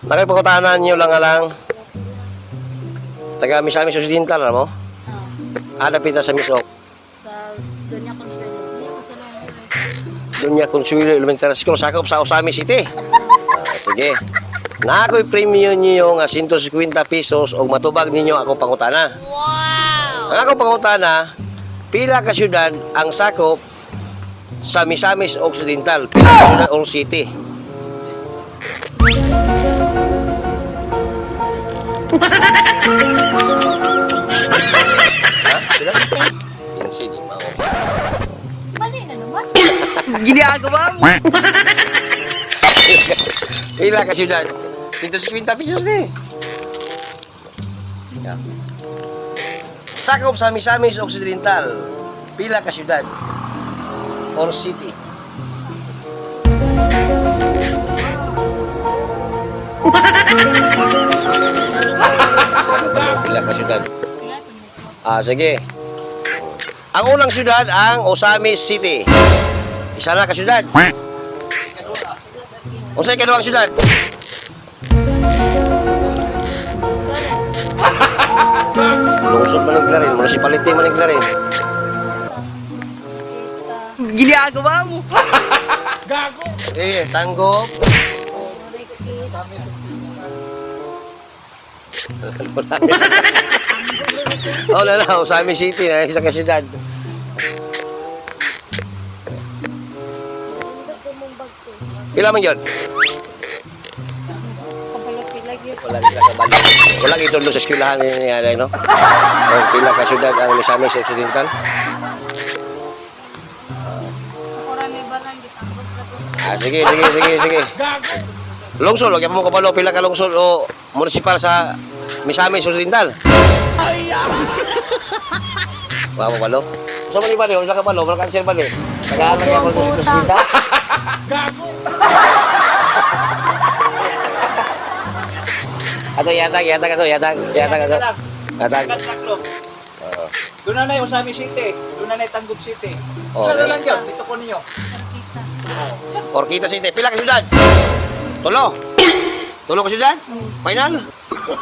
Nakipagkutanan niyo lang alang taga Misamis Occidental, alam mo? Ah, Adapita sa Misok. sa Doña Consuelo. Hindi ako sa Doña Consuelo Elementary School, sakop sa Osamis City. Ah, sige. Na ako'y premium niyo nga 150 pesos og matubag ninyo ako pangutana. Wow! Ang ako pangutana, pila ka syudad ang sakop sa Misamis Occidental, pila ka syudad or city? Ha? Pila? 15, di mao. Mali na naman. Ginagawa mo. Pila ka syudad? 150 pesos ni. Yeah. Sakop sa Misamis Occidental, pila ka syudad or city? Pila ka syudad? Ah, sige. Ang unang syudad ang Osamis City. Isa na ka syudad. Unsay kaduhang syudad? Lungsod man ang Clarin, municipality man ang Clarin. Ginagawa mo. Sige, tanggop. Oh, wala na, Osamis City na isa ka syudad. Pila man yun? Wala sila kabalo. Wala itulog sa eskwelahan ni Anay, no? Oh, pila ka syudad ang Misamis Occidental? Ah, sige, sige, sige, sige. Lungsod, wag mo kabalo pila ka lungsod o munisipal sa Misamis Occidental. Wala mo kabalo? Sa man ba ni? Wala ka kabalo, wala ka answer ba ni? Tagaan lang ako sa Occidental. Ato yatag, yatag ato, yatag, yatag ato. Yatag. Oo. Doon na na yung Osami City. Doon na na yung Tanggup City. Oh, Saan na okay. lang yun? Dito ko ninyo. Orquita City. Pila ka syudad? Tulo. Tulo ka syudad? Final?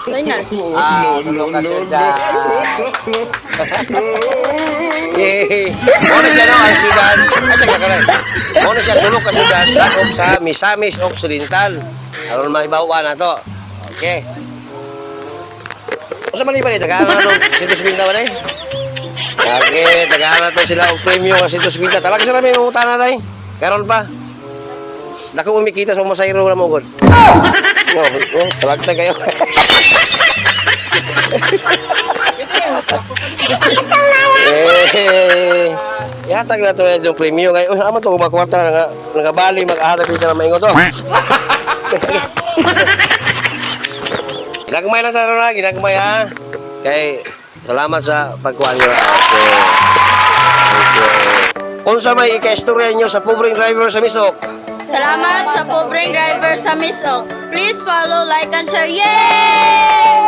Final. Ah, tulo ka syudad. Yay! Muna siya no, ang syudad. Ay, sige ka rin. Muna siya, tulo ka syudad. Sakop sa Misamis Occidental. Aron maibawa na to. Okay. Usa man iba ni tagaan na to 150 ba ni? Okay, tagaan na to sila og premium nga 150. Talaga sila may mangutana na eh. Karon pa. Dako umikita sa masayro ra mo gud. No, oh, talagtag kayo. Eh, ihatag na to yung premium kay. Uy, amo to kumakwarta nga nagabali mag-ahatag dito na maingot to. Ginagmay lang tayo na, ginagmay ha. Kay salamat sa pagkuhan niyo. Okay. Okay. Unsa may ikaistorya niyo sa pobreng driver sa Misok? Salamat sa pobreng driver sa Misok. Please follow, like, and share. Yay!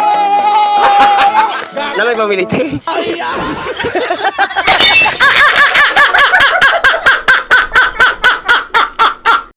Nalay pamiliti.